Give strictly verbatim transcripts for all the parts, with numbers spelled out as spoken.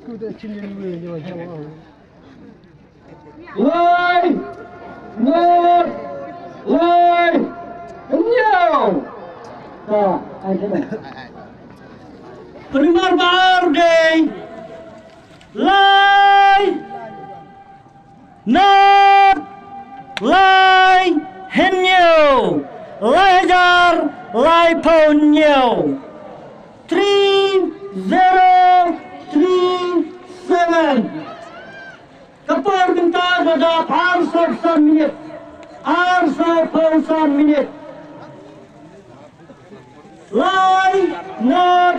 Lai, nod, lai, hynñiew. Ka, ai, ai, ai. Primar ba ar dei. Lai, nod, lai, hynñiew. Lai hajar, laiphew hynñiew. Three zero three seven. Ka por mynta ka dap arsaw san minit. Arsaw phew san minit. Lai, nod,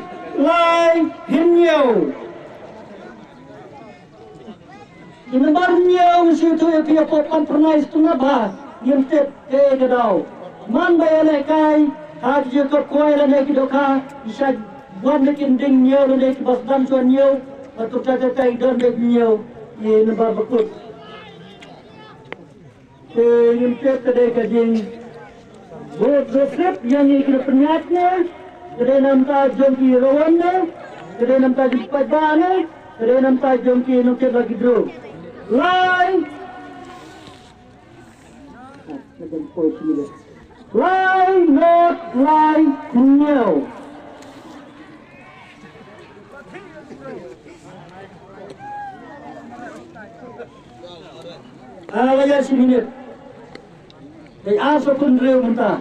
lai, hynñiew. Ki nambar hynñiew ngi shu ïathuh ïa phi hapoh pan phyrnai sha tu na ba ngim tip kaei ka daw. Man ba ïalehkai ha ki jingïakop kwai lane ki dohkha, ki shait wan da ki dieng hynñiew lane kiba sdang shuwa hynñiew, bad kumta kumta ki don da ki hynñiew, ki nambar ba kut. Te ngim tip ka dei ka jingbud ba sep ïa ngi ki pynïaid ne, ka dei na bynta jong ki rawan ne, ka dei na bynta jong ki paidbah ne, ka dei na bynta jong ki nongkit lucky draw. Lai. Lai, nod, lai, hynñiew. Ah, la ïa shi minit. Dei arsaw phew hynriew mynta.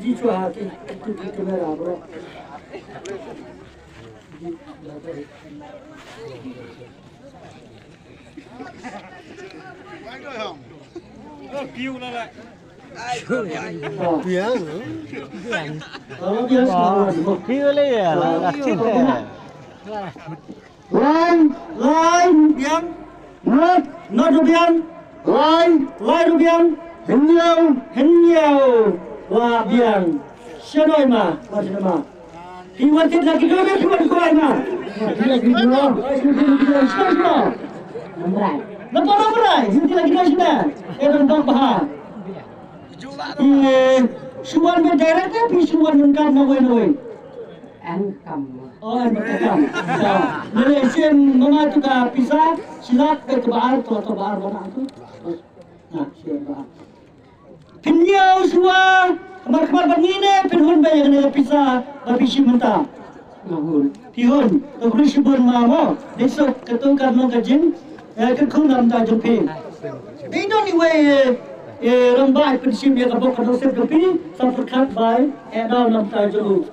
Ji chwa ha ki, ki, ki camera, bro. Piang, no? Piang. Oh, piang. Piang le ya, la, la, la. Lai, lai, biang. Nod, nod ruh biang. Lai, lai ruh biang. Hynñiew, hynñiew. Wah biang. Shanoi ma, wah shanoi ma. Phi wan thied lucky draw, phi wan kwai ma. Lucky draw. Lucky draw. Namrai. Namrai, namrai. Phi thied lucky draw shane. Eh, dang dang bha. Phi shu wan direct, phi shu wan kam na wei na wei. Em kam. Oh, em kam. Sa, nele sien mama tu ka pisa, silak ke ba ar, tu, tu ba ar, ba ar tu. Na, sien ba ar. Phin ïoh shuwa, khmat khmat ba ngi ne, phin hun ba ïa kane ka pisa, ba phi shim mynta. Phi hun, to khublei shibun ma mo, dei sok, katu ka nong ka jing, eh, ka khun nam ta jong phi. Dei don iwei, eh, eh, rangbah phin shim ïa ka bok ka nong sep jong phi, sa pyrkhat bai, eh, dau nam ta jong u.